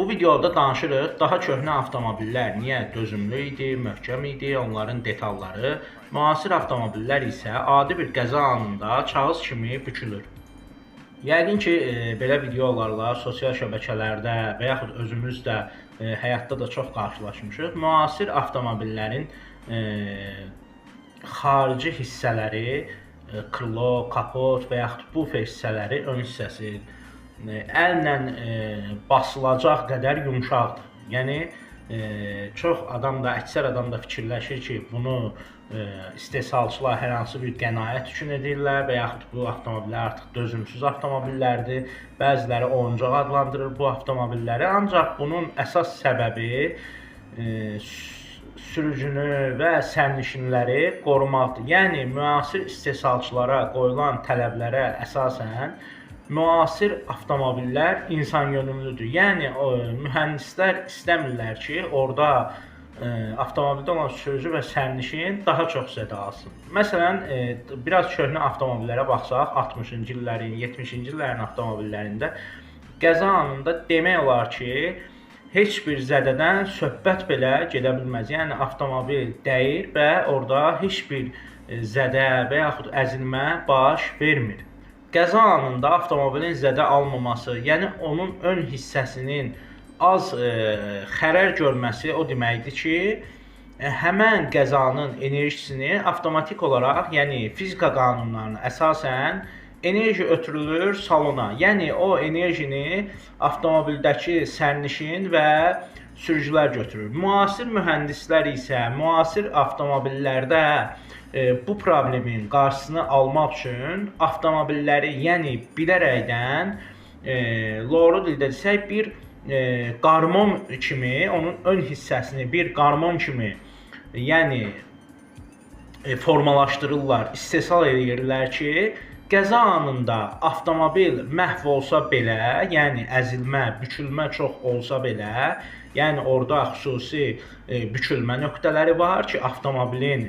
Bu videoda danışırıq daha köhnə avtomobillər niyə dözümlü idi, möhkəm idi, onların detalları. Müasir avtomobillər isə adi bir qəza anında kağız kimi bükülür. Yəqin ki, belə videolarla sosial şəbəkələrdə və yaxud özümüz də həyatda da çox qarşılaşmışıq. Müasir avtomobillərin xarici hissələri, krilo, kapot və yaxud bufer hissələri, ön hissəsi əllə basılacaq qədər yumşaqdır. Yəni çox adam da, əksər adam da fikirləşir ki, bunu istehsalçılar hər hansı bir qənaət üçün edirlər və yaxud bu avtomobillər artıq dözümsüz avtomobillərdir. Bəziləri oyuncaq adlandırır bu avtomobilləri. Ancaq bunun əsas səbəbi sürücünü və sərnişinləri qorumaqdır. Yəni müasir istehsalçılara qoyulan tələblərə əsasən müasir avtomobillər insanyönümlüdür. Yəni mühəndislər istəmirlər ki, orada avtomobildə olan sürücü və sərnişin daha çox zədə alsın. Məsələn, biraz köhnə avtomobillərə baxsaq, 60-cı illərin, 70-ci illərin avtomobillərində qəza anında demək olar ki, heç bir zədədən söhbət belə gedə bilməz. Yəni avtomobil dəyir və orada heç bir zədə və yaxud əzilmə baş vermir. Qəza anında avtomobilin zədə almaması, yəni onun ön hissəsinin az xərər görməsi o deməkdir ki, həmən qəzanın enerjisini avtomatik olaraq, yəni fizika qanunlarına əsasən enerji ötürülür salona. Yəni o enerjini avtomobildəki sərnişin və sürücülər götürür. Müasir mühəndislər isə müasir avtomobillərdə bu problemin qarşısını almaq üçün avtomobilləri, yəni bilərəkdən, loru dildə desək, bir qarmon kimi, onun ön hissəsini bir qarmon kimi, yəni formalaşdırırlar, istehsal edirlər ki, qəza anında avtomobil məhv olsa belə, yəni əzilmə, bükülmə çox olsa belə, yəni orada xüsusi bükülmə nöqtələri var ki, avtomobilin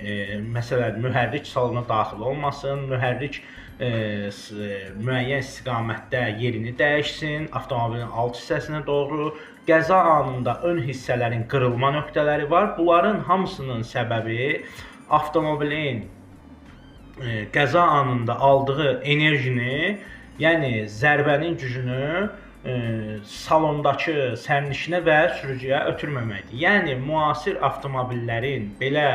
məsələn mühərrik salona daxil olmasın, mühərrik müəyyən istiqamətdə yerini dəyişsin, avtomobilin alt hissəsinə doğru. Qəza anında ön hissələrin qırılma nöqtələri var. Bunların hamısının səbəbi avtomobilin qəza anında aldığı enerjini, yəni zərbənin gücünü salondakı sərnişinə və sürücüyə ötürməməkdir. Yəni müasir avtomobillərin belə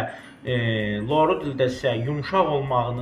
loru dildə isə yumşaq olmağının